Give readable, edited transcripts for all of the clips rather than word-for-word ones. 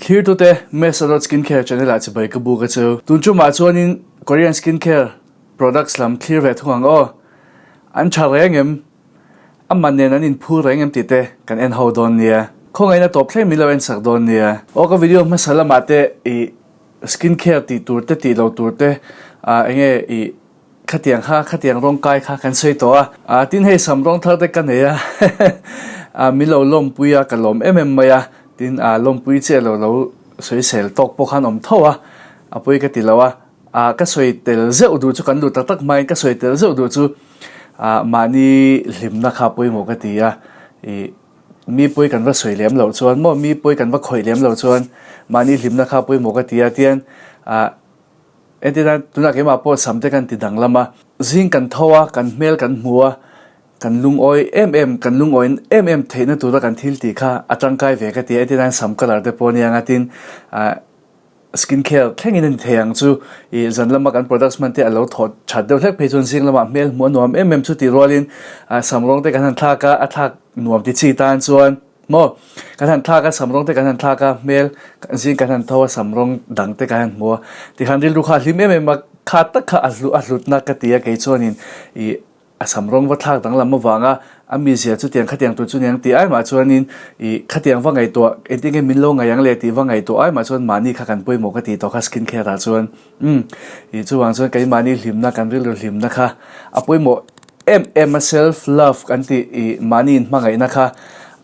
Thlirtute, Mesarot Skincare channel ah chibai ka buk a chu. Tun chumah chuanin Korean skincare products lam thlir ve thung ang aw. An tha reng em? A man nen an inphur reng em tih te kan en ho dawn nia. Khawngaihna tawp thleng min lo en sak dawn nia. Aw ka video hmasa lamah te i skincare tih tur te tih lo tur te ah enge i Khatiang kha, khatiang rawng kai kha kan sawi tawh a. A, tin hei sam rawng thar te ka nei a, a min lo lawmpui a, ka lawm em em mai a, tin a lawmpui chiah lo lo sawisel tawk pawh khan awm tho a, a pawi ka ti lo a, a ka sawi tel zeuh duh chu kan luh tak tak hmain ka sawi tel zeuh duh chu a mahni hlimna kha pawimawh ka ti a, ih mi pawi kan va sawi lem loh chuan maw mi pawi kan va khawih lem loh chuan mahni hlimna kha pawimawh ka ti a, tian a. Entirna, tunah keimah pawh sam te kan ti danglam a, zing kan tho a, kan hmel kan hmu a, kan lungawi em em, kan lungawi em em theihna tura kan thil tih kha a tangkai ve ka ti a, entirna sam colour te pawh ania ngatin ah skin care thlengin a ni thei ang chu, ih zan lama kan products hman te a lo thawh that deuh hlek phei chuan zing lamah hmel hmuh a nuam em em chu tih rualin ah sam rawng te kan han thlak a, a thlak nuam ti chi tan chuan. Maw? Kan han thlak a, sam rawng te kan han thlak a, hmel zing kan han tho a, sam rawng dang te kan han hmu a, tikhan rilru kha a hlim em em a, kha tak kha a hlu a hlutna ka ti a, kei chuanin ih a sam rawng va thlak danglam avanga a mizia chutiang khatiang tur chu niang tih ai mah chuanin ih khatiang va ngaihtuah engtin nge min lo ngaih ang le tih va ngaihtuah ai mah chuan mahni kha kan pawimawh ka tih tawh kha skin care ah chuan umm ih chuvang chuan keimahni hlimna kan rilru hlimna kha a pawimawh Em em a self love kan tih i mahni inhmangaihna kha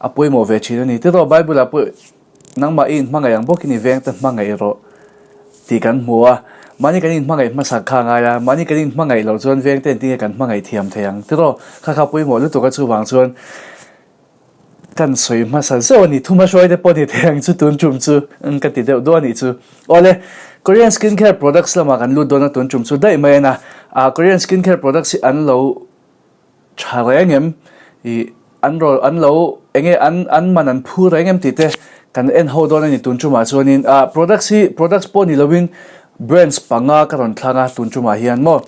a pawimawh ve thin a ni. Tiraw Bible ah pawh nangmah i inhmangaih ang bawkin i vengte hmangaih rawh tih kan hmu a. Mahni kan inhmangaih hmasak kha a ngai a, mahni kan inhmangaih loh chuan vengte engtin nge kan hmangaih thiam thei ang. Tiraw kha kha pawimawh lutuk a chuvang chuan Kan sawi hmasa zeuh a ni, thuma hruai te pawh ni thei ang chu tun tum chu ka ti deuh duah a nih chu. Awle, Korean skin care products lamah kan lut dawn a tun tum chu daih mai a na. Ah Korean skin care products hi an lo tha reng em? Ih an raw an lo enge an an man an phu reng em tih te kan en ho dawn a ni tun tumah chuanin. Ah products hi products pawh ni loin brands panga ka rawn thlang a tun tumah hian maw.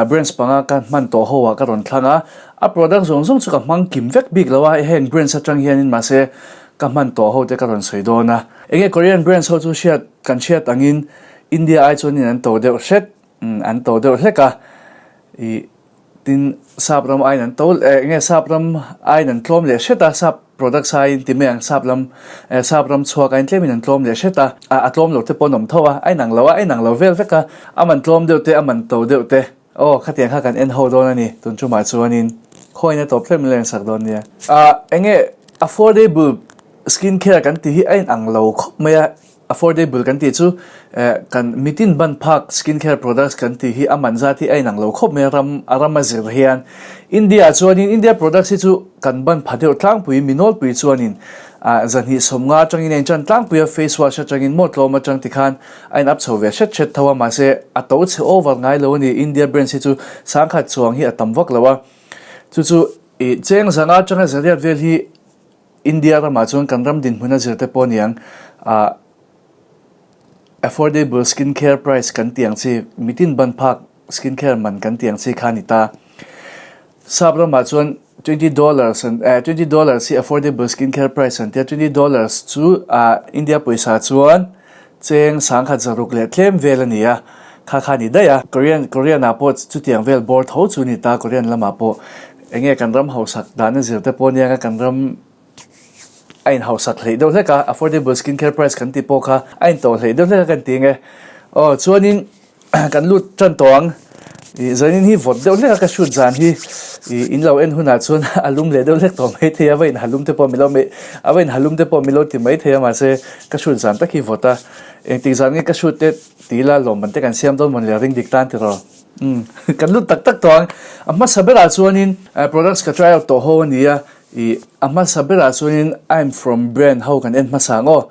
Branch panga ka hman tawh ho ah ka rawn thlang a, a product zawng zawng chu ka hmang kim vek bik lo a, heng branch atang hianin mahse ka hman tawh ho te ka rawn sawi dawn a. Enge Korean branch ho chu hriat kan hriat angin India ai chuanin an to deuh hret, an to deuh hlek a, ih tin sap ram aiin an to enge sap ram aiin an tlawm leh hret a, sap Products aiin ti mai ang sap lam eh sap ram chhuak aiin tlemin an tlawm leh hret a, a tlawm lo te pawh an awm tho a, a inang lo a, a inang lo vel vek a, a man tlawm deuh te, a man to deuh te, aw khatiang kha kan en ho dawn a ni, tun chumah chuanin khawiin a tawp hlem len sak dawn nia. Ah enge affordable skin care kan tih hi a inang lo khawp mai a, Affordable kan tih chu kan mitin ban phak skin care products kan tih hi a man zat hi a inang lo khawp mai a ram a ram a zir hian. India ah chuanin India products hi chu kan ban pha deuh tlangpui mi nawlpui chuanin ah zahnih sawmnga atangin a intan tlangpui a face wash atangin maw tlawm atang tikhan a in up chho ve hret hret tho a mahse a to chhe over ngai lo a ni India brands hi chu sangkhat chuang hi a tam vak lo a chu chu ih cheng zanga atanga zariat vel hi India ramah chuan kan ram dinhmun a zir te pawh aniang ah affordable skin care price kan tih ang chi mitin ban phak skin care man kan tih ang chi kha a ni ta. Sap ramah chuan $20 an eh $20 hi affordable skin care price an tia $20 chu ah India pawisa chuan cheng sangkhat zaruk leh tlem vel a ni a kha kha a ni daih a. Korean Korean ah pawh chutiang vel bawr tho chu a ni ta Korean lamah pawh. Enge kan ram hausak dahna zir te pawh anianga kan ram a in hausak hleih deuh hlek a, affordable skin care price kan tih pawh kha a in to hleih deuh hlek a kan ti nge. Aw chuanin kan lut tan tawh ang ih zanin hi vawt deuh hlek a ka shoot zan hi ih in lo en hunah chuan a lum leh deuh hlek tawh mai thei a va in ha lum te pawh milo mai a va in ha lum te pawh milo ti mai thei a mahse ka shoot zan tak hi vawt a engtik zan nge ka shoot te ti ila lawmman te kan siam dawn mawn le ring dik tan tiraw. Umm kan lut tak tak tawh ang. A hmasa berah chuanin products ka try out tawh ho a ni a, ih a hmasa berah chuanin I'm from brand ho kan en hmasa ang aw.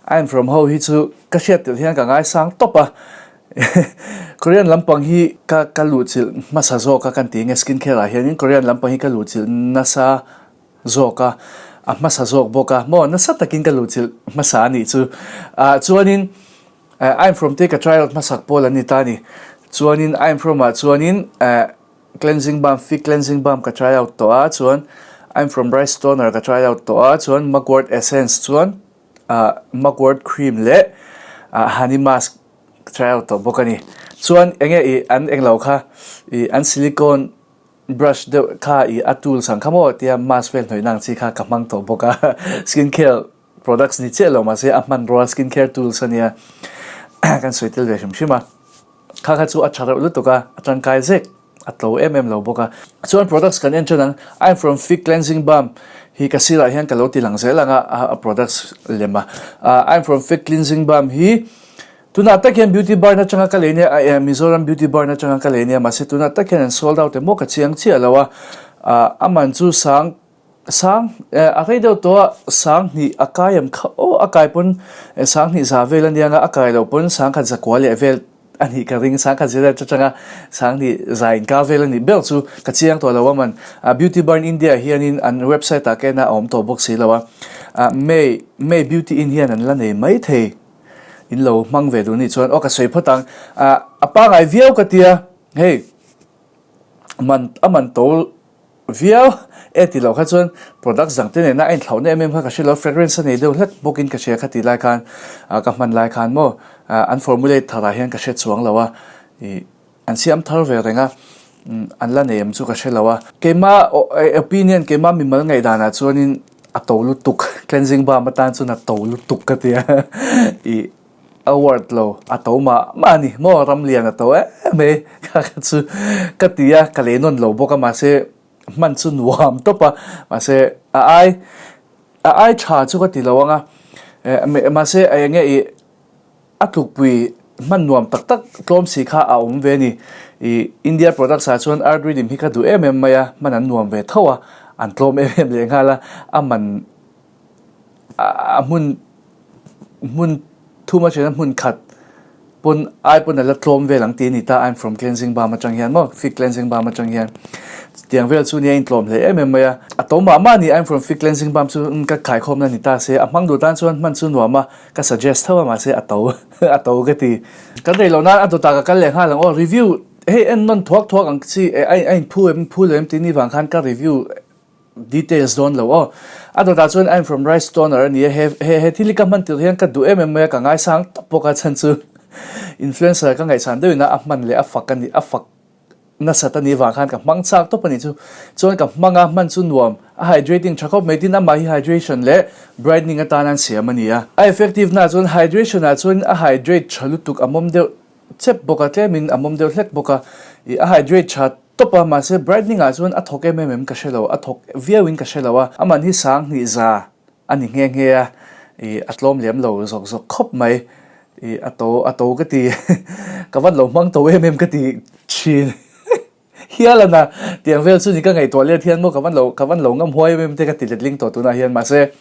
I'm from ho hi chu ka hriat tirh hian ka ngaisang tawp a, Korean lampang hi ka ka luhchilh hmasa zawk a kan ti nge skin care ah hianin Korean lampang hi ka luhchilh nasa zawk a, a hmasa zawk bawk a maw nasa takin ka luhchilh hmasa a nih chu. Ah chuanin. I'm from te ka try out hmasak pawl an ni ta ni. Chuanin I'm from ah chuanin cleansing balm, fig cleansing balm ka try out tawh a, chuan I'm from rice toner ka try out tawh a, chuan mugwort essence chuan Mugwort cream leh honey mask ka try out tawh bawk a ni. Chuan enge ih an englo kha ih an silicone brush deuh kha ih a tools ang kha maw tia mask vel hnawih na ang chi kha ka hmang tawh bawk a skin care products ni chiah lo mahse a hmanrua skin care tools a nia kan sawi tel ve hrim hrim a. Kha kha chu a tha reuh lutuk a, a tangkai zek, a tlo em em lo bawk a. Chuan products kan en tan ang, I'm from Fig Cleansing Balm hi ka sirah hian ka lo ti lang zel ang a, a products lem a. I'm from Fig Cleansing Balm hi tunah tak hian Beauty Barn atanga ka lei nia, Mizoram Beauty Barn atanga ka lei nia, mahse tunah tak hian an sold out emaw ka chiang chiah lo a, a man chu sang Sang a rei deuh tawh a, sang hnih a kai em kha aw, a kai pawn sang hnih za vel a nia nga, a kai loh pawn sang khat zakua leh vel a nih ka ring, sang khat zira atanga sang hnih za inkar vel a nih ber chu ka chiang tawh lo a man. Beauty Barn India hianin an website ah ka en a, a awm tawh bawk si lo a, May May Beauty Inn hian an la nei mai thei, in lo hmang ve duh nih chuan aw ka sawi phawt ang, a pangai viau ka tia hei man a man to Viau e ti loh kha chuan products dang te nena a inthlauhna em em kha ka hre lo, fragrance a nei deuh hlek bawkin ka hria kha ti lai khan ka hman lai khan maw an formulate thar ah hian ka hre chuang lo a, ih an siam thar ve reng a, an la nei em chu ka hre lo a. Keima opinion, keima mimal ngaihdan ah chuanin a to lutuk, cleansing balm atan chuan a to lutuk ka ti a, ih a word lo a to mah mah a ni maw ram lian a to em mai kha kha chu ka ti a ka lei nawn lo bawk a mahse hman chu nuam tawp a mahse a ai a ai tha chu ka ti lo ang a mahse a eng nge ih a tlukpui hman nuam tak tak tlawm si kha a awm ve a ni ih India products ah chuan Earth Rhythm hi ka duh em em mai a hman an nuam ve tho a an tlawm em em leh nghal a a man a hmun hmun thum a thena hmun khat pawn ai pawn a la tlawm vel ang tih a ni ta I'm from cleansing balm atang hian maw fig cleansing balm atang hian tiang vel chu nia intlawm hle em em mai a a to mah mah a ni I'm from fig cleansing balm chu ka khaikhawmna ni ta se a hmang duh tan chuan hman chu nuam a ka suggest tho a mahse a to a to ka ti kan rei loh nan a dawtah ka kal leh nghal ang aw review hei en nawn thuak thuak ang chi a inphu em phu lo em tih ni vang khan ka review Details dawn lo aw. A dawtah chuan I'm from Rice Toner a ni a, he he he thil hi ka hman tirh hian ka duh em em mai a, ka ngaisang tawp bawk a chhan chu influencer ka ngaihsan deuhin a a hman leh a fak a ni a fak nasat a nih vang khan ka hmang chak tawp a nih chu. Chuan ka hmang a, hman chu nuam, a hydrating tha khawp mai tin amah hi hydration leh brightening atan an siam a ni a. A effective na chuan hydration ah chuan a hydrate tha lutuk a mawm deuh chep bawk a, tlemin a mawm deuh hlek bawk a, ih a hydrate tha Tawp a, mahse brightening ah chuan a thawk em em em ka hre lo, a thawk viau in ka hre lo a, aman hi sang hnih za a ni nghe nghe a, ih a tlawm lem lo zawk zawk khawp mai, ih a to a to ka ti ka van lo hmang to em em ka ti thin hial a na, tiang vel chu ni ka ngaihtuah let hian maw ka van lo ka van lo ngam huai em em te ka ti letling tawh tunah hian mahse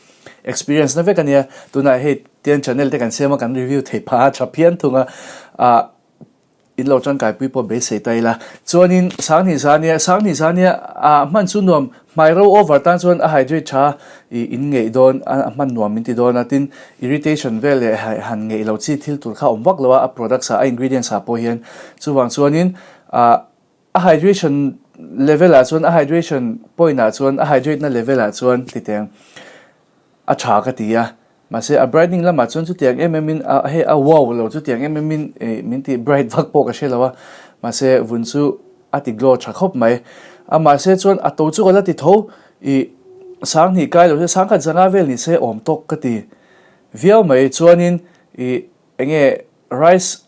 experience na vek a nia, tunah hei tian channel te kan siam a kan review theih phah a tha phian thung a, ah. In lo tangkaipui pawh beisei ta ila. Chuanin Sanghnih Zania, Sanghnih Zania ah hman chu nuam, hmai ro over tan chuan a hydrate tha i in ngeih dawn a, hman nuam min ti dawn a, tin irritation vel leh han ngeih lo chi thil tur kha a awm vak lo a, a products ah a ingredients ah pawh hian. Chuvang chuanin ah a hydration level ah chuan a hydration point ah chuan a hydrate na level ah chuan ti teng. A tha ka ti a, mahse a brightening lamah chuan chutiang em em in a hei a wow lo chutiang em em in eh min tih bright vak pawh ka hre lo a, mahse vun chu a ti glow tha khawp mai. A mahse chuan a to chu ka la ti tho ih sang hnih kai lo se sangkhat zanga vel ni se awm tawk ka ti viau mai chuanin ih enge rice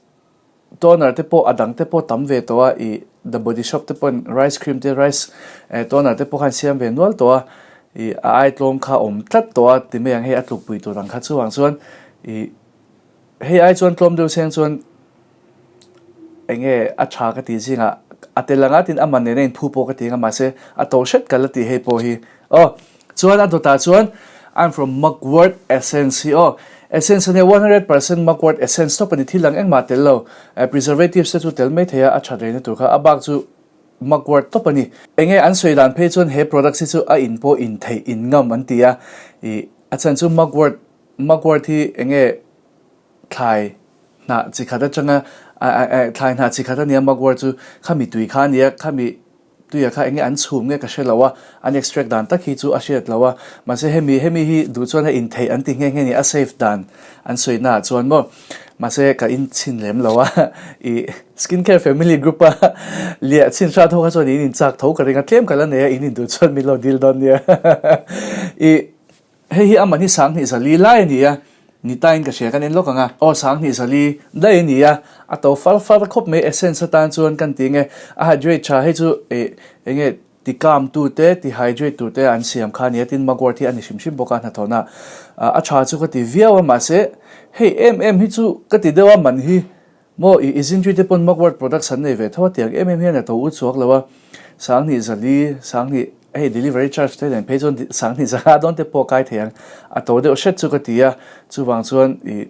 Toner te pawh a dang te pawh tam ve tawh a, ih The Body Shop te pawhin rice cream te rice toner te pawh khan siam ve nual tawh a, ih a ai tlawm kha awm tlat tawh a ti mai ang hei a tlukpui tur ang kha chuang chuan ih hei ai chuan tlawm deuh seng chuan eng nge a tha ka tih zingah a tel anga tin a man nena inphu pawh ka ti ang a mahse a to hret ka la tih hei pawh hi aw. Chuan a dawtah chuan I'm from Mugwort Essence hi aw. Essence ania 100% Mugwort Essence tawp a ni thil dang engmah tel lo. Preservatives te chu tel mai thei a, a that reina tur kha a bak chu Mugwort tawp a ni. Enge an sawi dan phei chuan he products hi chu a in pawh in theih in ngam an ti a. Ih a chhan chu Mugwort Mugwort hi enge thlai hnah chi khat atanga thlai hnah chi khat ania Mugwort chu khami tui kha ania khami. tuia kha enge an chhum nge ka hre lo a, an extract dan tak hi chu a hriat lo a, mahse hemi hemi hi duh chuan a in theih an ti nghe nghe ni a safe dan an sawi naah chuan maw mahse ka in chhin lem lo a i skin care family group a liah chhin hrat ho kha chuan in in chak tho ka ring a tlem ka la nei a in in duh chuan min lo dil dawn nia i Hei hi amah hi 20 zali lai a ni a, ni tain ka hria kan en lawk ang a. Aw 20 zali daih a ni a, a to far far khawp mai essence atan chuan kan ti nge a hydrate tha hei chu eh eng nge ti calm tu te ti hydrate tur te an siam kha a ni a tin mugwort hi a ni hrim hrim bawk a hnathawhna a tha chu ka ti viau a mahse hei em em hi chu ka ti deuh a man hi Maw i Izintri te pawn mugwort products an nei ve tho a tiang em em hian a to u chhuak lo a, 20 zali, 20 hei delivery charge te nen phei chuan 20 zanga dawn te pawh kai thei ang, a to deuh hret chu ka ti a, chuvang chuan i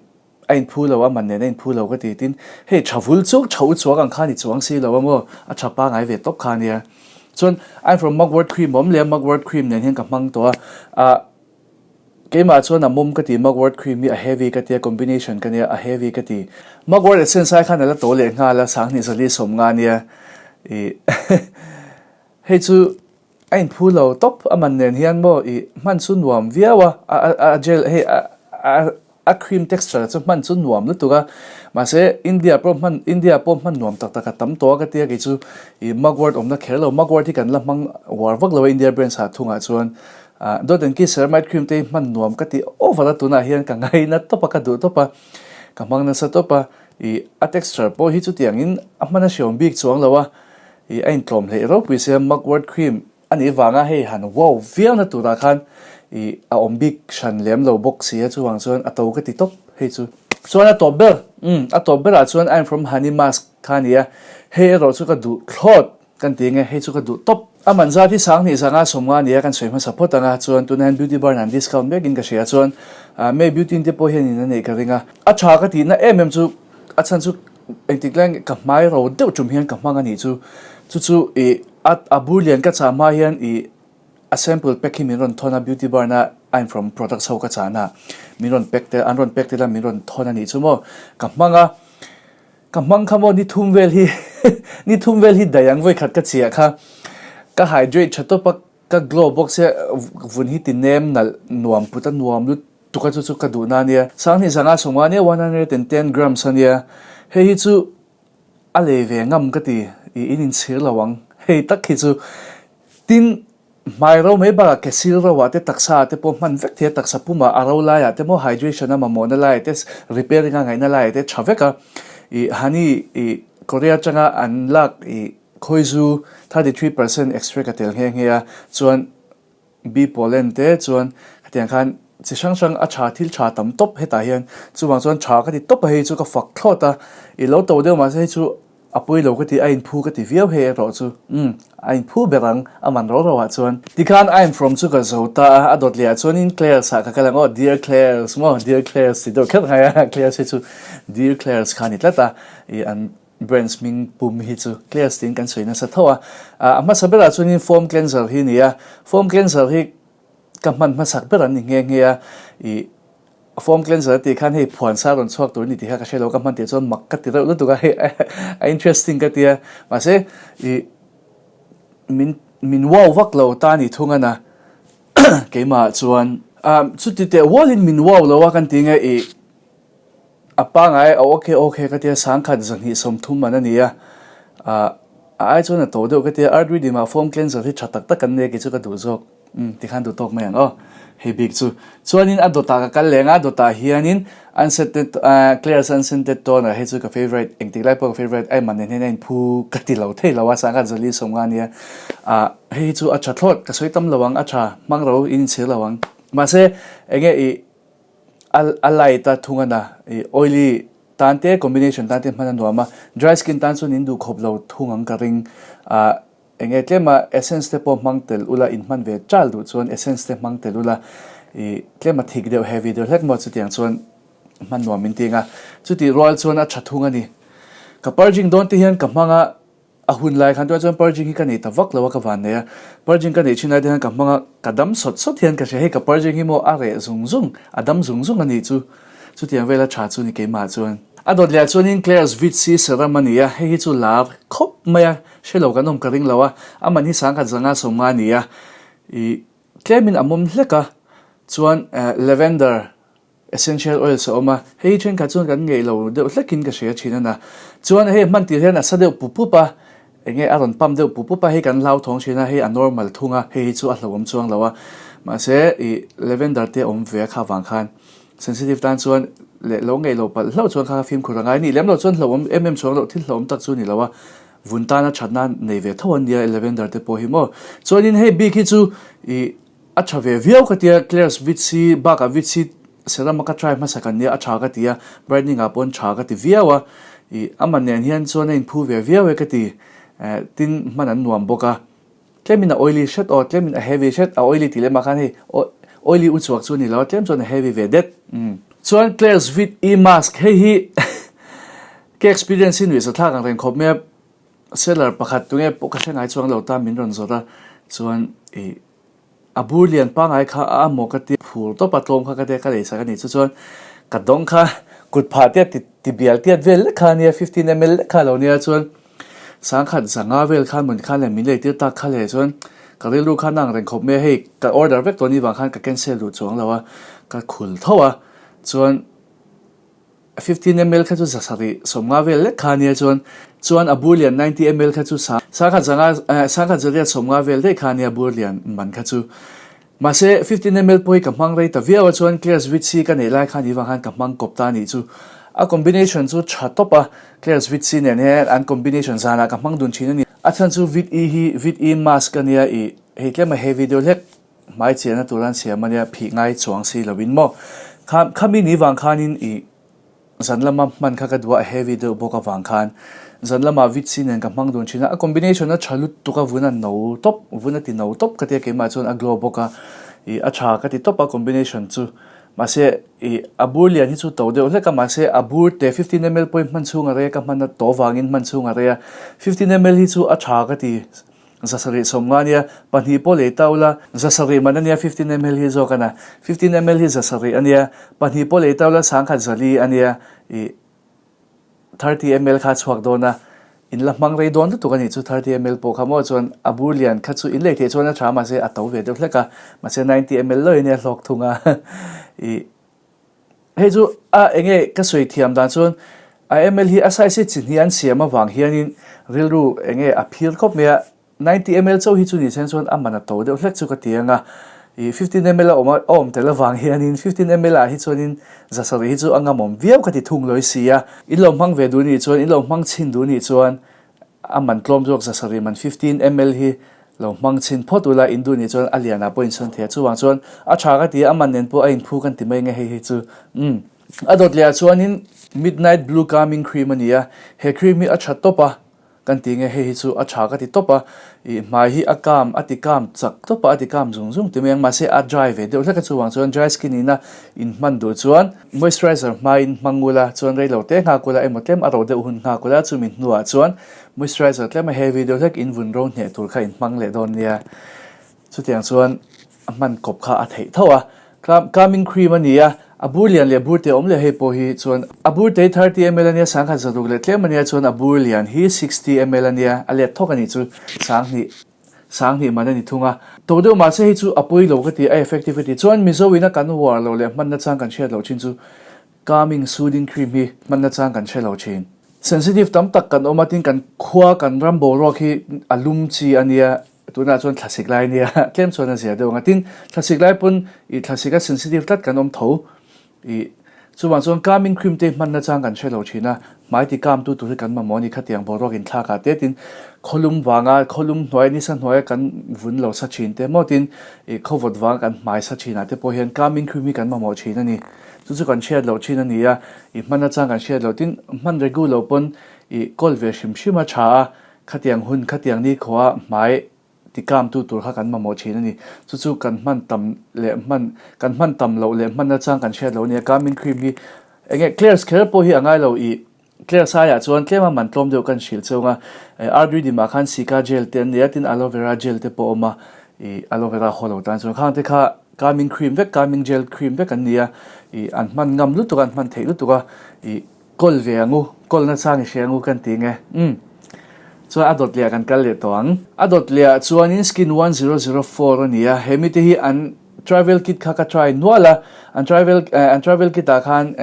a inphu lo a man nen a inphu lo ka ti tin hei tha vul chuk tha u chhuak ang khan i chuang si lo a maw a tha pangai ve tawp kha a nia. Chuan I'm from mugwort cream awm leh a mugwort cream nen hian ka hmang tawh a, ah Keimah chuan a mawm ka ti, mugwort cream hi a heavy ka tia, combination ka nia, a heavy ka ti. Mugwort essence ai khan a la to leh nghal a, 20 zali 50 nia. I hei chu a inphu lo tawp a man nen hian maw i hman chu nuam viau a, a gel hei a a cream texture chu hman chu nuam lutuk a, mahse India pawh hman India pawh hman nuam tak tak a tam tawh a ka tia kei chu i mugwort awmna kher lo, mugwort hi kan la hmang uar vak lo a India brands ah thungah chuan. Dawt engki ceramide cream te hi hman nuam ka ti over a tunah hian ka ngaina tawp a ka duh tawp a ka hmang nasa tawp a ih a texture pawh hi chutiangin a hman a hriawm bik chuang lo a ih a intlawm hleih ropui sia mugwort cream a nih vanga hei han wow viau na turah khan ih a awm bik hran lem lo bawk si a chuvang chuan a to ka ti tawp hei chu. Chuan a tawp ber umm a tawp berah chuan I'm from honey mask kha a ni a hei erawh chu ka duh thlawt. Kan ti nge, hei chu ka duh tawp. A man zat hi 20 zanga 50 nia kan sawi hmasa phawt ang a, chuan tunah hian beauty bar nan discount vekin ka hria chuan May Beauty te pawh hian in a neih ka ring a. A tha ka tihna em em chu a chhan chu engtik lai ka hmai ro deuh tum hian ka hmang a nih chu, chu chu ih a a bur lian ka chah hma hian ih a sample pack hi min rawn thawn a beauty bar na I'm from products ho ka chahna min rawn pack te an rawn pack te la min rawn thawn a nih chu maw ka hmang a. Ka hmang kha maw ni thum vel hi ni thum vel hi daih ang vawi khat ka chiah kha ka hydrate tha tawp a ka glow bawk sia vun hi ti nem nalh nuam put a nuam lutuk a chu chu ka duh na ania 20 zanga 50 ania 110 grams ania hei hi chu a lei ve ngam ka ti i in inchhir lo ang hei tak hi chu tin Hmai ro mai bakah ke sil ro ah te taksa ah te pawh hman vek thei a, taksa pumah a ro laiah te maw hydration a mamawhna laiah te repairing a ngaihna laiah te tha vek a, ih honey ih Korea atanga an lak ih khawizu 33% extract a tel nghe nghe a, chuan bee pollen te chuan khatiang khan chi hrang hrang a tha thil tha tam tawp hetah hian chuvang chuan tha ka ti tawp a hei chu ka fak thlawt a, ih lo to deuh mahse hei chu A pawi lo ka ti, a inphu ka ti viau hei erawh chu. Umm, a inphu ber ang, a man ro ro ah chuan. Tikhan I'm from chu ka zo ta a, a dawt leh ah chuanin Claire's ah ka kal ang aw, Dear Claire's maw, Dear Claire's ti deuh kher ngai a, Claire's hi chu Dear Claire's kha a ni tlat a, ih an brands hming pum hi chu Claire's tiin kan sawi nasa tho a. A hmasa berah chuanin foam cleanser hi a ni a, foam cleanser hi ka hman hmasak ber an ni nghe nghe a, ih Foam cleanser a tih khan hei phuan sa rawn chhuak tur a ni tih kha ka hre lo, ka hman tih chuan mak ka ti reuh lutuk a, hei a interesting ka ti a, mahse ih min min wow vak lo ta ni thung a na keimah chuan. Chuti teh ualin min wow lo a kan ti nge ih a pangai a okay okay ka ti a, 1230 man a ni a, ah a ai chuan a to deuh ka ti a, Art Reading ah foam cleanser hi tha tak tak an nei a kei chu ka duh zawk. Umm tikhan duh tawk mai ang aw hei bik chu. Chuanin a dawtah ka kal leng a, dawtah hianin unscented ah Claire's unscented toner hei chu ka favourite engtik lai pawh ka favourite a inman nen hian a inphu ka ti lo thei lo a, 10 450 ania. Ah hei hi chu a tha thlawt ka sawi tam lo ang a tha hmang ro in inchhir lo ang. Mahse enge ih a a light a thung a na ih oily tan te combination tan te hman a nuam a, dry skin tan chuan in duh khawp lo thung ang ka ring ah. Enge tlema essence te pawh hmang tel ula in hman ve chal duh chuan essence te hmang tel ula i tlema thik deuh heavy deuh hlek maw chutiang chuan hman nuam min ting a chutih rual chuan a tha thung a ni. Ka purging dawn te hian ka hmang a a hun lai khan tunah chuan purging hi ka nei ta vak lo a ka van nei a purging ka neih thin lai te hian ka hmang a ka dam sawt sawt hian ka hria hei ka purging hi maw a reh zung zung a dam zung zung a nih chu chutiang vela tha chu ni keimah chuan. A dawt leh ah chuanin Claire's Vit C Serum a ni a, hei hi chu lar khawp mai a, hre lo kan awm ka ring lo a, a man hi 10,000 150 a ni a, ih tlemin a mawm hlek a, chuan lavender Essential oils a awm a, hei hi thenkhat chuan kan ngeih lo deuh hlekin ka hria thin a na. Chuan hei hman tir hian a sa deuh pup pup a, enge a rawn pump deuh pup pup a, hei kan hlauthawng thin a, hei a normal thung a, hei hi chu a hlauhawm chuang lo a. Mahse ih lavender te a awm ve a kha vang khan sensitive tan chuan leh lo ngeih lo palh hlauh chuan kha kha fimkhur a ngai nih lem lo chuan hlauhawm em em chuang loh thil hlauhawm tak chu ni lo a, vun tana thatna nei ve tho an nia lavender te pawh hi maw. Chuanin hei bik hi chu ih. A tha ve viau ka tia, Claire's Vitsi bakah Vitsi serum a ka try hmasa kan nia a tha ka ti a, brightening ah pawn tha ka ti viau a, ih ama nen hian chuan a inphu ve viau e ka ti, eh tin hman an nuam bawk a, tlemin a oily hret aw, tlemin a heavy hret, a oily tih lemah khan hei oily uchuak chu a ni lo a, tlem chuan a heavy ve det. Umm. Chuan Claire's Vit E mask hei hi ka experience hi nuihza thlak ang reng khawp mai a, seller pakhat tunge pawh ka hre ngai chuang lo ta min rawn zawt a, chuan ih A bur lian pangai kha a amaw ka ti phur tawp a tlawm kha ka tia ka lei sak a ni chu chuan ka dawng kha kut phah tiat ti ti bial tiat vel lek kha a nia 15 ml lek kha a lo nia chuan sangkhat zanga vel khan mun khan leh min lei tir tak kha leh chuan ka rilru khan a ang reng khawp mai a hei ka order vek tawh ni vang khan ka cancel duh chuang lo a ka khul tho a chuan 15 ml kha chu 700 50 vel lek kha a nia chuan chuan a bur lian 90 ml kha chu sa sangkhat zanga eh sangkhat zariat 50 vel daih kha a nia bur lian man kha chu. Mahse 15 ml pawh hi ka hmang rei ta viau a chuan Claire's Vit C ka neih lai khan i vang khan ka hmang kawp ta a nih chu. A combination chu tha tawp a, Claire's Vit C nen hian an combination zanah ka hmang dun thin a ni. A chhan chu Vit E hi Vit E mask a nia i hei tlem a heavy deuh hlek. Hmai chiahna tur an siam a nia, phih ngai chuang si lovin maw. Kha khami ni vang khanin i zan lama hman kha ka duh a, a heavy deuh bawk avang khan zan lama vitsi nen ka hmang dun thin a, a combination a tha lutuk a, vun a no tawp, vun a ti no tawp ka tia keimah chuan a glow bawk a, ih a tha ka ti tawp a combination chu. Mahse ih a bur lian hi chu to deuh hlek a, mahse a bur te 15 ml pawhin hman chhung a rei a, ka hman a to vangin hman chhung a rei a, 15 ml hi chu a tha ka ti. 750 a nia, pahnih pawh lei ta ula, 700 man a nia, 15 ml hi zawk a na, 15 ml hi 700 a nia, pahnih pawh lei ta ula, 10,000 zali a nia, ih 30 ml kha a chhuak dawn a, in la hmang rei dawn lutuk a nih chu 30 ml pawh kha maw chuan a bur lian kha chu in lei theih chuan a tha mahse a to ve deuh hlek a, mahse 90 ml lawi a nia hlawk thung a, ih. Hei chu a enge ka sawi thiam dan chuan a ml hi a size hi chi hnih an siam avang hianin rilru enge a phir khawp mai a, 90 ml chauh hi chu ni sen chuan a man a to deuh hlek chu ka ti ang a, ih 15 ml a awm a awm tel avang hianin 15 ml ah hi chuanin 700 hi chu a ngamawm viau ka ti thung lawi si a, in lo hmang ve duh nih chuan in lo hmang chhin duh nih chuan A man tlawm zawk 700 man 15 ml hi lo hmang chhin phawt ula in duh nih chuan a lianah pawh insawn thei a, chuvang chuan a tha ka ti a, a man nen pawh a inphu kan ti mai nge hei hi chu umm. A dawt leh ah chuanin Midnight Blue Calming Cream a ni a, he cream hi a tha tawp a kan ti nge hei hi chu a tha ka ti tawp a, ih hmai hi a calm a ti calm chak tawp a, a ti calm zung zung ti mai ang mahse a dry ve deuh hlek a chuvang chuan dry skin ina in hman duh chuan Moisturizer hmain hmang ula chuan rei lo te nghak ula emaw tlem a ro deuh hun nghak ula chumi hnuah chuan moisturizer tlem a heavy deuh hlek in vun ro hneh tur kha in hmang leh dawn nia. Chutiang chuan a hman kawp kha a theih tho a. Calming cream a ni a, a bur lian leh bur te awm leh hei pawh hi chuan a bur te hi 30 ml a nia, 160 leh tlem a nia chuan a bur lian hi 60 ml a nia, a let thawk a nih chu 2000. 2000 man a ni thung a. To deuh mahse hei chu a pawi lo ka ti, a effective ka ti. Chuan Mizo ina kan uar lo leh hmanna chang kan hriat loh thin chu calming soothing cream hi hmanna chang kan hre lo thin. Sensitive tam tak kan awm a, tin kan khua kan ram boruak hi a lum chi a nia, tunah chuan thlasik lai a nia, tlem chuan a zia deuh ang a. Tin thlasik lai pawn ih thlasik a sensitive tlat kan awm tho. Ih, chuvang chuan calming cream te hmanna chang kan hre lo thin a, hmai ti calm tu tur hi kan mamawh a ni khatiang boruak inthlak ah te tin khawlum vanga khawlum hnuai nisa hnuaia kan vun lo sa thin te maw tin ih khawvawt vanga kan hmai sa thin ah te pawh hian calming cream hi kan mamawh thin a ni. Chu chu kan hriat loh thin a ni a, ih hmanna chang kan hriat loh tin hman regu lo pawn ih kawl ve hrim hrim a tha a, khatiang hun khatiang nikhua hmai Ti kamtu tur kha kan mamawh thin a ni. Chu chu kan hman tam leh hman, kan hman tam loh leh hman nachang kan hriat loh a ni a. Calming cream hi eng nge Claire's kher pawh hi a ngai lo ih Claire's aiah chuan tlema man tlawm deuh kan hrilh cheu ang a. Ardui dimah khan Cica gel te an nei a, tin aloe vera gel te pawh a awm a. Ih aloe vera haw lo tan chuan khang te kha calming cream vek, calming gel cream vek an ni a. Ih an hman ngam lutuk a, an hman theih lutuk a. Ih. Kawl ve ang u, kawl nachang i hria ang u kan ti nge. Umm. Chuan a dawt leh ah kan kal leh tawh ang. A dawt leh ah chuanin Skin 1004 a ni a, he mite hi an travel kit kha ka try nual a, an travel an travel kit ah khan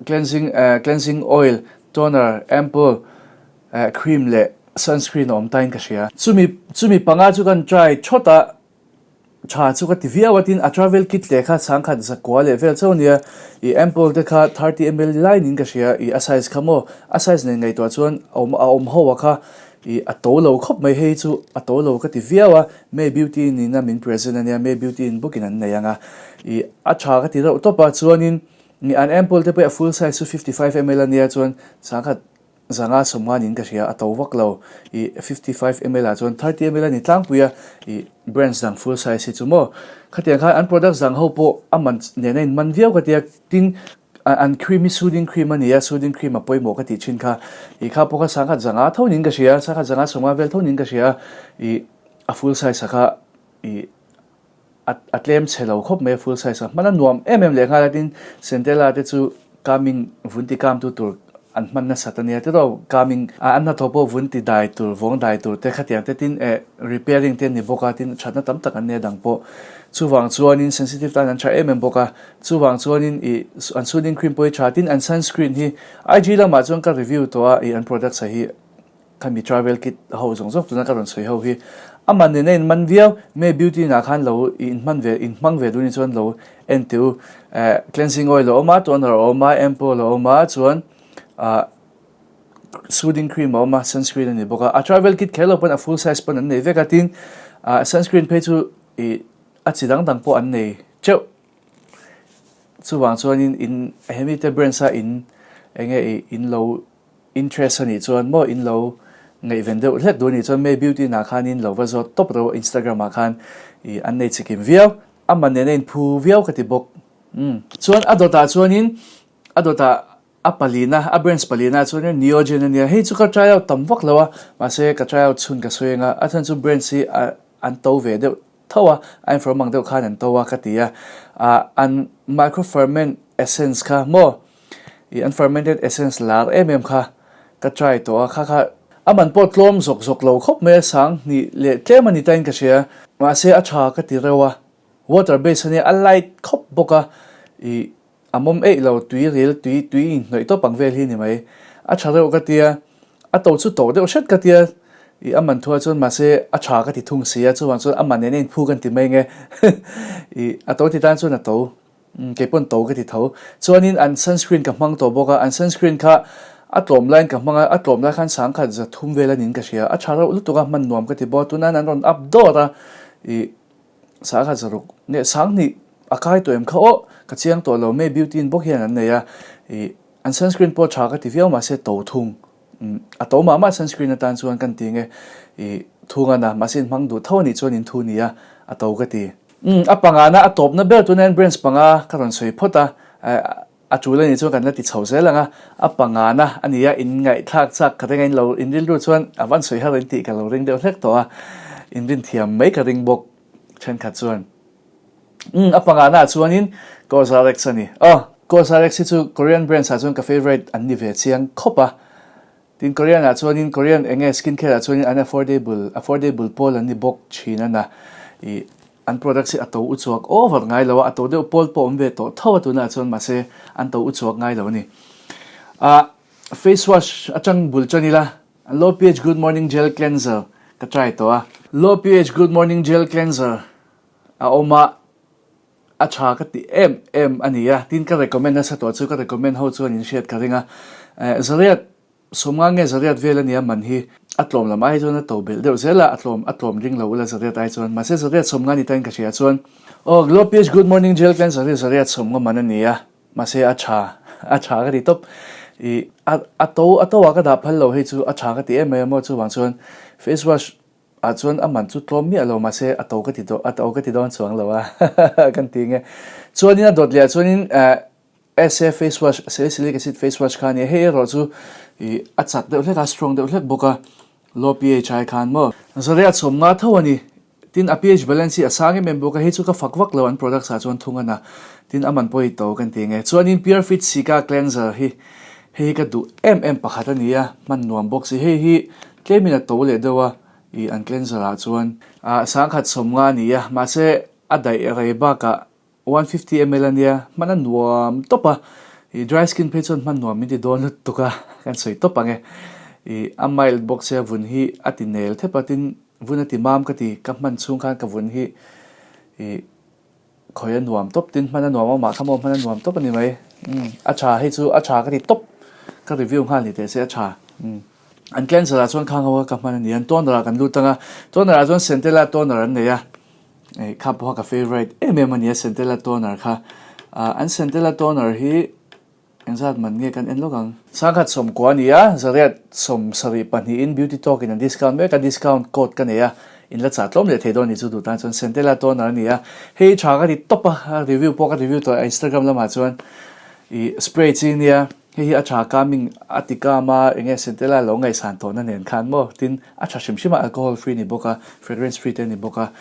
cleansing cleansing oil, toner, ampoule, cream leh sunscreen a awm tain ka hria. Chumi chumi panga chu kan try thawt a, Tha chu ka ti viau a, tin a travel kit te kha chhangkhat zakua leh vel chauh ania, i ampoule te kha 30 ml lai niin ka hria, i a size kha maw, a size nen ngaihtuah chuan a awm a awm ho a kha i a to lo khawp mai, hei chu a to lo ka ti viau a, May Beauty in a min present ania, May Beauty in bawkin an nei ang a, i a tha ka ti reuh tawp a, chuanin i an ampoule te pawh hi a full size chu 55 ml ania chuan chhangkhat Zanga sawmnga niin ka hria, a to vak lo. I 55 ml ah chuan 30 ml a ni tlangpui a, i brands dang full size hi chu maw. Khatiang khan an products dang ho pawh a man nen a inman viau ka tia, tin an cream hi soothing cream a ni a, soothing cream a pawimawh ka tih thin kha. I kha pawh kha sangkhat zanga tho niin ka hria, sangkhat zanga sawmnga vel tho niin ka hria, i a full size a kha i A tlem chhe lo khawp mai a full size a hman a nuam em em leh nghal a tin Centella te chu kaming vun ti kam tu tur an hman nasat a nia tiraw kaming an hnathawh pawh vun ti dai tur vawng dai tur te khatiang te tin eh repairing te an ni bawk a tin thatna tam tak an nia dang pawh chuvang chuanin sensitive tan an tha em em bawk a chuvang chuanin ih an soothing cream pawh hi tha tin an sunscreen hi IG lamah chuan ka review tawh a ih an products ah hi Khami travel kit ho zawng zawng tuna ka rawn sawi ho hi a man nen a in man viau. May Beauty inah khan lo i in hman ve in hmang ve duh ni chuan lo en teh u. Eh cleansing oil a awm a, toner a awm a, ampoule a awm a, chuan ah soothing cream a awm a, sunscreen a ni bawk a. A travel kit kher lo pawn a full size pawn an nei vek a, tin ah sunscreen phei chu ih a chi dang dang pawh an nei teuh. Chuvang chuanin in hemi te brands a in enge ih in lo Interest a nih chuan maw in lo ngaihven deuh hlek duh a nih chuan May Beauty nah khan in lo va zawt tawp reuh a Instagram ah khan ih an nei chikim viau. A man nen a inphu viau ka ti bawk. Umm. Chuan a dawtah chuanin a dawtah a palina a branch palina ah chuanin Neogen a nia. Hei chu ka try out tam vak lo a mahse ka try out chhun ka sawi anga a chhan chu branch hi a an to ve deuh tho a a inform ang deuh khan an to a ka ti a. Ah an micro ferment essence kha maw I unfermented essence lar em em kha ka try tawh a, kha kha a man pawh tlawm zawk zawk lo khawp mai a, sang hnih leh tlem a ni tain ka hria. Mahse a tha ka ti reuh a, water base a nia a light khawp bawk a, i a mawm eih lo tui ril tui tui inhnawih tawp ang vel hi ni mai. A tha reuh ka tia, a to chu to deuh hret ka tia, i a man thuah chuan mahse a tha ka ti thung si a, chuvang chuan a man nen a inphu kan ti mai nge i a to ti tan chuan a to. Kei pawn to ka ti tho. Chuanin an sunscreen ka hmang tawh bawk a, an sunscreen kha a tlawm laiin ka hmang a, a tlawm lai khan sangkhat za thum vel a niin ka hria. A tha reuh lutuk a, hman nuam ka ti bawk a, tunain an rawn up dawt a, ih sangkhat za ruk nge sanghnih a kai tawh em kha aw, ka chiang tawh lo, May Beauty in bawk hian an nei a, ih an sunscreen pawh tha ka ti viau mahse to thung. A to mah mah sunscreen atan chuan kan ti nge i thu ngan a, mahse in hmang duh tho anih chuan in thu nia a to ka ti. Umm a panga na a tawpna ber tuna hian branch panga ka rawn sawi phawt a, a tul anih chuan kan la ti chho zel ang a, a panga na a nia in ngaihthlak chak ka ring a in lo in rilru chuan a van sawi har in tih ka lo ring deuh hlek tawh a, in rin thiam mai ka ring bawk thenkhat chuan. Umm a panga na ah chuanin Cosrx a ni. Aw Cosrx hi chu Korean brands ah chuan ka favourite an ni ve chiang khawp a. Tin Korean ah chuanin Korean eng nge skin care ah chuanin an affordable affordable pawl an ni bawk thin a na. Ih an products hi a to uchuak over ngai lo a, a to deuh pawl pawh awm ve tawh tho a tunah chuan mahse an to uchuak ngai lo a ni. Ah face wash atang bul tan ila Low pH Good Morning Gel Cleanser ka try tawh a. Low pH Good Morning Gel Cleanser a awm a, a tha ka ti em em a ni a, tin ka recommend nasa tawh chu ka recommend ho chuan in hriat ka ring a, eh zariat sawmnga nge zariat vel a nia man hi a tlawm lam ai chuan a to belh deuh zel a, a tlawm a tlawm ring lo ula zariat ai chuan mahse zariat sawmnga ni tain ka hria chuan aw Glow PH Good Morning Gel Cleanser hi zariat sawmnga man a ni a, mahse a tha a tha ka ti tawp i a a to a to ah ka dah phal lo hei chu a tha ka ti em mai a maw chuvang chuan face wash Ah chuan a man chu tlawm miah lo mahse a to ka ti a to ka ti dawn chuang lo a kan ti nge. Chuanin a dawt leh ah chuanin SA face wash salicylic acid face wash kha a nia hei erawh chu ih a chak deuh hlek a strong deuh hlek bawk a low pH ai khan maw. Zaria chhawm nga tho a ni. Tin a pH balance hi a sang em em bawk a hei chu ka fak vak lo an products ah chuan thung a na. Tin a man pawh i to kan ti nge. Chuanin Pure Fit Cica cleanser hi. Hei hi ka duh em em pakhat a ni a, hman nuam bawk si. Hei hi tlemin a to leh deuh a, ih an cleanser ah chuan. Ah 10,000 a ni a, mahse a daih rei bakah 150 ml a nia, hman a nuam tawp a, ih dry skin phei chuan hman nuam min ti dawn lutuk a, kan sawi tawp ang e. Ih a mild bawk sia vun hi a ti nel thep a, tin vun a ti mam ka ti, ka hman chhung khan ka vun hi ih khawi a nuam tawp, tin hman a nuam a mah kha maw hman a nuam tawp a ni mai. Umm a tha hei chu a tha ka ti tawp, ka review nghal ni teh se a tha. Umm an cleanser ah chuan khang ho kha ka hman a ni, an toner ah kan lut ang a, toner ah chuan Centella toner an nei a. Hei kha pawha ka favourite em em a nia Centella toner kha. Ah an Centella toner hi engzat man nge kan en lawk ang. 1090 a ni a, zariat 72 in Beauty Talk in an discount mek a, discount code ka nei a, in la chah tlawm leh thei dawn ni chu duh tan chuan Centella toner a ni a. Hei tha ka ti tawp a, review pawh ka review tawh a Instagram lamah chuan ih spray chi nia. Hei hi a tha kaming a ti kam a, enge Centella lo ngaihsan tawhna nen khan maw? Tin, a tha hrim hrim a, alcohol free ni bawk a, fragrance free te a ni bawk a,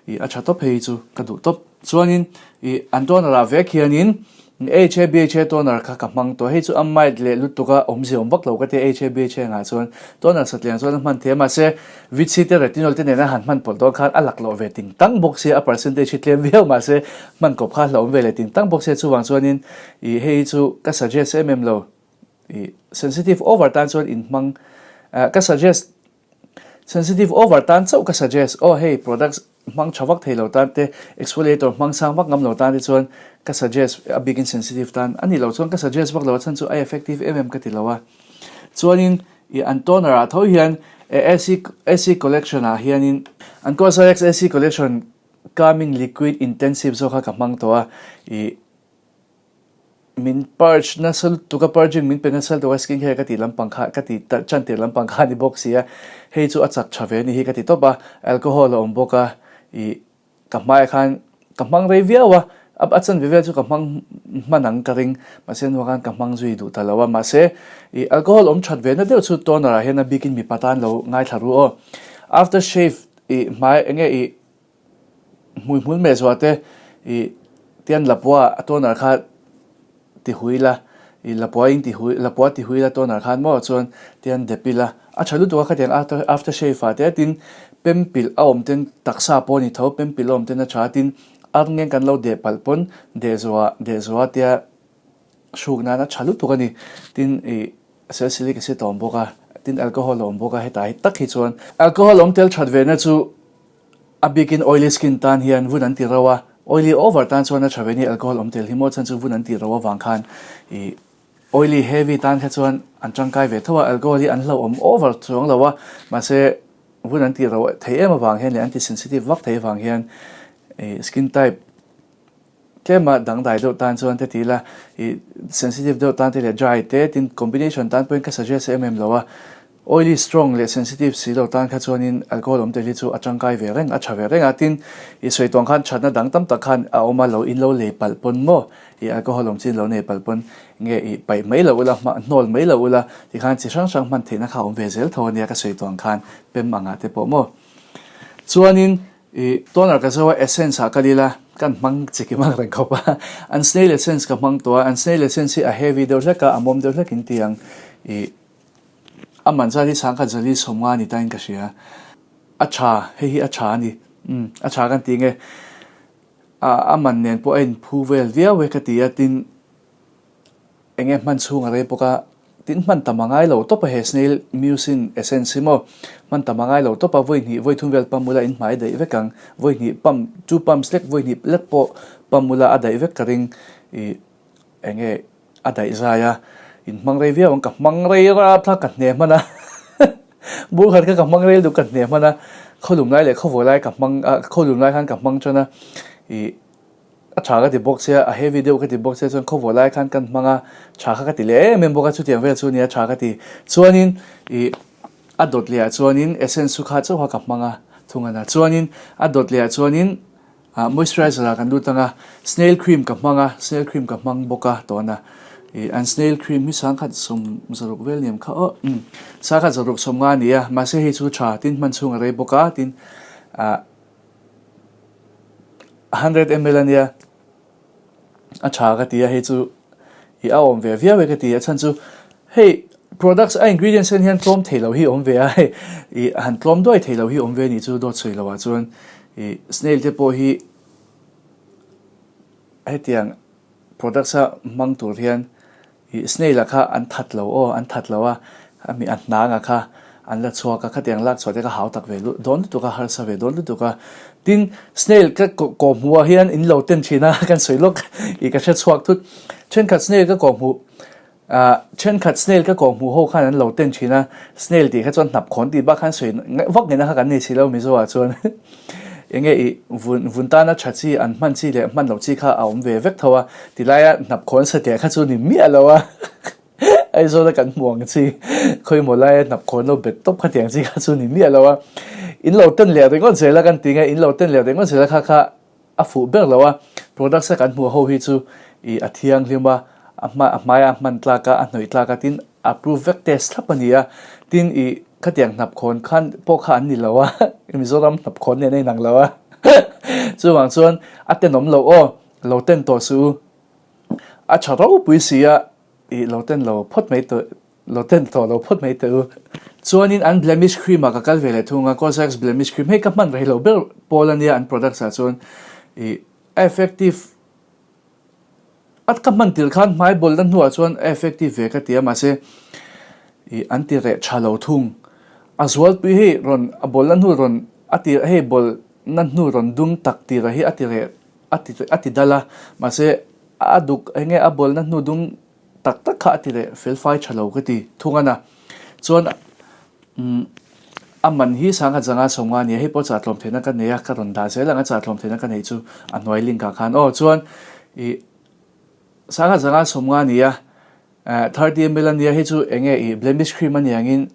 ih a tha tawp hei hi chu ka duh tawp. Chuanin ih an toner ah vek hianin HA BHA toner kha ka hmang tawh, hei chu a mild leh lutuk a, awmzia awm vak lo ka ti a HA BHA angah chuan toner satliang chuan a hman thei a, mahse Vit C te retinol te nena han hman pawlh dawn khan a laklawh ve ting tang bawk sia, a percentage hi tlem viau mahse hman kawp kha a hlauhawm ve leh ting tang bawk sia, chuvang chuanin ih hei hi chu ka suggest em em lo, ih sensitive over tan chuan in hmang ah ka suggest sensitive over tan chauh ka suggest aw hei products hmang tha vak thei lo tan te exfoliator hmang sang vak ngam lo tan te chuan ka suggest a bikin sensitive tan a nih loh chuan ka suggest vak lo a chhan chu a effective em em ka ti lo a chuanin Ih an toner ah tho hian AC AC collection ah hianin an Cosrx AC collection calming liquid intensive zawk kha ka hmang tawh a, ih min purge nasa lutuk a purging min pe nasa lutuk a skin care ka tih lampang kha ka tih tan tir lampang kha a ni bawk si a, hei chu a chak tha ve a ni hi ka ti tawp a, alcohol a awm bawk a, ih. Ka hmaiah khan ka hmang rei viau a, a chanve vel chu ka hmang hman ang ka ring, mahse hnuah khan ka hmang zui duh ta lo a, mahse ih alcohol awm that ve na deuh chu toner ah hian a bikin mipa tan lo ngaithla ru aw. After shave ih hmai enge ih hmui hmul meh zuah te ih tian lapua a toner kha ti hui la, i lapua in ti hui, lapua ti hui la toner khan maw chuan tian dep ila a tha lutuk a khatiang after after shave ah te tin pem pilh a awm ten taksa pawh a ni tho pem pilh a awm ten a tha tin ar ngeng kan lo deh palh pawn deh zawh ah deh zawh ah tia hruk nan a tha lutuk a ni tin i salicylic acid a awm bawk a tin alcohol a awm bawk a hetah hi tak hi chuan alcohol awm tel that ve na chu A bikin oily skin tan hian vun an ti ro a, oily over tan chuan a tha ve ni alcohol awm tel hi maw chhan chu vun an tih ro avang khan ih oily heavy tan kha chuan an tangkai ve tho a, alcohol hi an hlauhawm over chuang lo a, mahse vun an tih ro thei em avang hian leh an ti sensitive vak thei avang hian ih skin type Tlema dangdai deuh tan chuan te ti ila, ih sensitive deuh tan te leh dry te tin combination tan pawhin ka suggest em em lo a, oily strong leh sensitive si lo tan kha chuanin alcohol awm tel hi chu a tangkai ve reng, a tha ve reng a, tin ih sawi tawng khan thatna dang tam tak khan a awm a, lo in lo lei palh pawn maw, ih alcohol awm chin lo nei palh pawn nge ih paih mai lo ula, hnawl mai lo ula tikhan chi hrang hrang hman theihna kha a awm ve zel tho ania ka sawi tawng khan pem angah te pawh maw. Chuanin I toner ka zo a essence ah ka lil a, kan hmang chi ki mang reng khawp a, an snail essence ka hmang tawh a, an snail essence hi a heavy deuh hlek a, a mawm deuh hlek in ti ang, i a man zat hi 10,050 ni ta in ka hria, a tha, hei hi a tha a ni, umm a tha kan ti nge, a a man nen pawh a inphu vel viau e ka ti a, tin. Enge hman chhung a rei bawk a, tin hman tam a ngai lo tawp a he snail mucin essence hi maw hman tam a ngai lo tawp a, vawi hnih vawi thum vel pump ula in hmai daih vek ang, vawi hnih pump two pumps lek vawi hnih lek pawh pump ula a daih vek ka ring ih enge a daih zai a, in hmang rei viau ang ka hmang rei rap kha ka hne hman a bur khat kha ka hmang rei lutuk ka hne hman a, khawlum lai leh khawvawi lai ka hmang a khawlum lai khan ka hmang tan a ih. A tha ka ti bawk sia, a heavy deuh ka ti bawk sia chuan khawvawh lai khan kan hmang a, tha kha ka ti leh em em bawk a, chutiang vel chu nia tha ka ti. Chuanin ih a dawt leh ah chuanin essence chu kha chauh kha ka hmang a thung a na. Chuanin a dawt leh ah chuanin ah moisturizer ah kan lut ang a, snail cream ka hmang a, snail cream ka hmang bawk a tawn a. Ih an snail cream hi 1060 vel niam kha aw umm 1060 a ni a, mahse hei chu tha tin hman chhung a rei bawk a, tin ah 100 ml a nia, a tha ka ti a, hei chu ih a awm ve viau e ka ti a, chhan chu Hei products a ingredients en hian tlawm thei lo hi awm ve a, hei ih han tlawm duai thei lo hi awm ve a nih chu dawt sawi loh ah chuan ih snail te pawh hi hetiang products a hmang tur hian ih snail ah kha an that lo aw an that lo a a mi a hnang ah kha an la chhuak a khatiang lak chhuah te kha hau tak ve luh dawn lutuk a harsa ve dawn lutuk a tin snail ka kawh hmuh ah hian in lo ten thin a kan sawi lawk ih ka hre chhuak thut thenkhat snail ka kawh hmuh Ahh thenkhat snail ka kawh hmuh ho khan an lo ten thin a, snail tih kha chuan hnap khawn tih bak khan sawi vak ngeina kha kan nei si lo Mizo ah chuan enge ih vun vun tana tha chi an hman chi leh hman loh chi kha a awm ve vek tho a, tilaia hnap khawn satliah kha chu ni miah lo a Aizawl a kan hmuh ang chi khawimaw laia hnap khawn lo bet tawp khatiang chi kha chu ni miah lo a, in lo ten leh ringawt zel a kan ti nge in lo ten leh ringawt zel a kha kha A fuh ber lo a, products a kan hmuh ho hi chu ih a thianghlim a, a hma a hmaia a hman tlak a, a hnawih tlak a, tin approve vek test thlap a ni a, tin ih khatiang hnap khawn khan pawh kha an ni lo a, Mizoram hnap khawn nen a inang lo a, chuvang chuan a tenawm loh aw, lo ten tawh suh u, a tha ropui si a, ih lo ten lo phawt mai tawh. Lo ten tawh lo phawt mai teh u. Chuanin an blemish cream ah ka kal ve leh thung a, Cosrx blemish cream hei ka hman rei lo ber pawl a nia an products ah chuan ih a effective a ka hman tir khan hmai bawlna hnuah chuan a effective ve ka ti a mahse ih an ti reh tha lo thung. A zualpui hei rawn a bawlna hnu rawn a ti hei bawlna hnu rawn dum tak tira hi a ti reh a ti a ti dal a mahse a duk enge a bawlna hnu dum Tak tak kha a ti leh felfai tha lo ka ti thung a na. Chuan umm a man hi sangha zanga sawmnga a nia, hei pawh chahtlawm theihna ka nei a, ka rawn dah zel ang a chahtlawm theihna ka neih chu a hnuai link ah khan aw. Chuan ih sangha zanga sawmnga a nia, eh 30 ml a nia, hei chu eng nge ih blemish cream a ni angin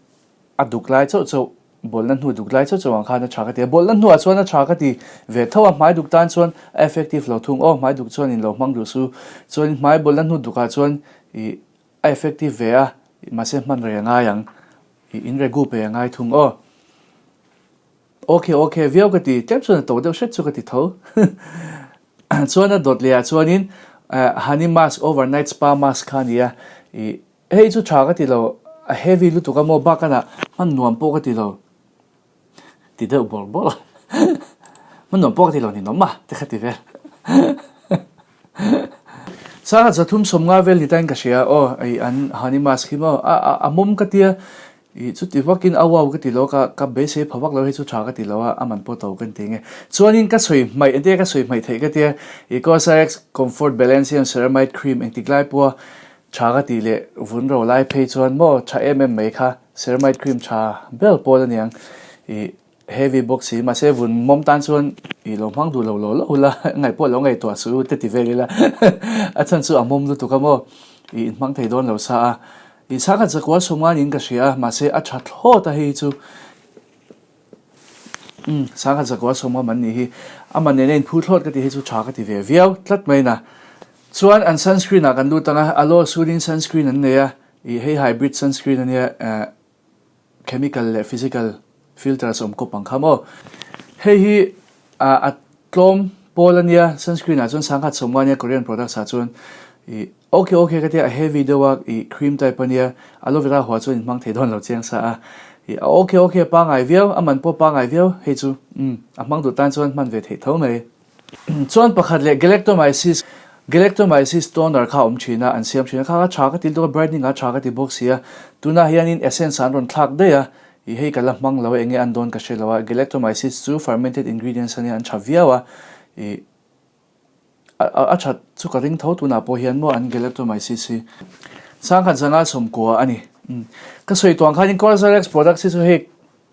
a duk lai chauh chauh Bawlhna hnu duk lai chauh chauh ang khan a tha ka ti a, bawlhna hnuah chuan a tha ka ti ve tho a, hmai duk tan chuan a effective lo thung aw, hmai duk chuan in lo hmang duh su, chuan hmai bawlhna hnu dukah chuan ih a effective ve a, mahse hman rei a ngai ang, ih in regu pe a ngai thung aw. Ok ok viau ka ti, tlem chuan a to deuh hret chu ka ti tho. Chuan a dawt leh ah chuanin honey mask overnight spa mask kha a ni a, ih Hei chu tha ka ti lo, a heavy lutuk a maw bakana hman nuam pawh ka ti lo ti deuh bawrh bawrh a, hman nuam pawh ka ti lo ninawm a te kha ti vel. Sangha zathum sawmnga vel ni tain ka hria aw ih an honey mask hi maw a a mawm ka tia ih chuti vakin au au ka ti lo ka ka beisei pha vak lo hei chu tha ka ti lo a a man pawh to ka ti nge. Chuanin ka sawi hmaih entir ka sawi hmaih theih ka tia ih Cosrx Comfort Balancing Ceramide Cream engtik lai pawha Tha ka tih leh vun ro lai phei chuan maw tha em em mai kha ceramide cream tha ber pawl aniang ih heavy bawk si mahse vun mawm tan chuan ih lo hmang duh lo lo lo ula ngaih pawh lo ngaihtuah suh u te ti vel ila a chhan chu a mawm lutuk a maw ih in hmang thei dawn lo sa a ih chhangkhat zakua sawm ngan in ka hria a mahse a tha thlawt a hei chu Umm sangha zakua sawm awm an nih hi. A man nena inphu thlawt ka tih hi chu tha ka ti ve viau tlat mai na. Chuan an sunscreen ah kan lut ang a, aloe soothing sunscreen an nei a, ih hei hybrid sunscreen a nia eh chemical leh physical filters awm kawp ang kha maw. Hei hi ah a tlawm pawl a nia sunscreen ah chuan sangha sawm a nia Korean products ah chuan ih Ok ok ka tia a heavy deuh a ih cream type a nia aloe vera hua chuan in hmang thei dawn lo chiang sa a ih a ok ok pangai viau a man pawh pangai viau hei chu umm a hmang duh tan chuan hman ve theih tho mai. Chuan pakhat leh galactomyces galactomyces toner kha a awm thin a an siam thin a kha kha tha ka ti lutuk a brightening ah tha ka ti bawk si a tunah hianin essence ah an rawn thlak daih a ih hei ka la hmang lo a enge an dawn ka hre lo a galactomyces chu fermented ingredients a nia an tha viau a ih A that chu ka ring tho tunah pawh hian maw an Galactomyces hi sangkhat zanga sawmkua a ni. Ka sawi tuang khanin Cosrx products hi chu hei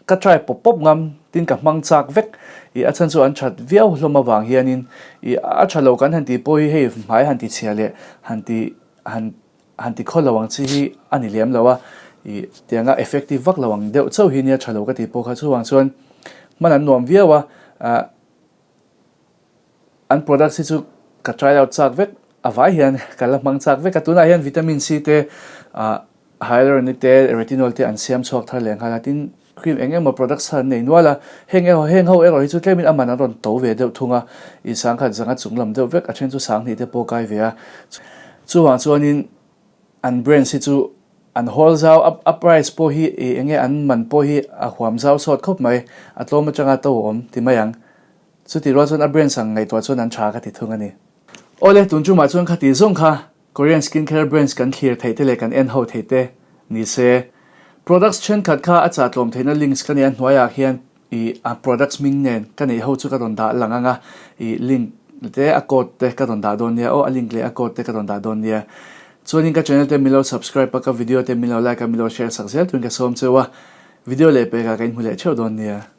ka try pawp pawp ngam tin ka hmang chak vek ih a chhan chu an that viau hlawm avang hianin ih a tha lo kan han tih pawh hi hei hmai han ti chhia leh han ti han han ti khaw lo ang chi hi a ni lem lo a ih tianga effective vak lo ang deuh chauh hi nia tha lo ka tih pawh kha chuvang chuan hman an nuam viau a ah An products hi chu ka try out chak vek a vai hian ka la hmang chak vek a, tunah hian vitamin C te ah hyaluronic te retinol te an siam chhuak thar leh nghal a, tin cream eng emaw products kha an nei nual a, heng erawh heng ho erawh hi chu tlemin a man an rawn to ve deuh thung a, in sangkhat zanga chung lam deuh vek a then chu sanghnih te pawh kai ve a, chuvang chuanin an brands hi chu. An hawl zau a, a price pawh hi ih enge an man pawh hi a huam zau sawt khawp mai, a tlawm atanga to a awm ti mai ang. Chutih rual chuan a brands ang ngaihtuah chuan an tha ka ti thung a ni. Awle, tun chumah chuan kha tih zawng kha Korean skincare brands kan thlir theih te leh kan en ho theih te ni se. Products thenkhat kha a chah tlawm theihna links ka nei a hnuaiah hian ih a products hming nen ka neih ho chu ka rawn dah lang ang a, ih link te a code te ka rawn dah dawn nia aw a link leh a code te ka rawn dah dawn nia. Chuanin ka channel te min lo subscribe a ka video te min lo like a min lo share sak zel turin ka sawm cheu a, video lehpekah ka inhmu leh theuh dawn nia.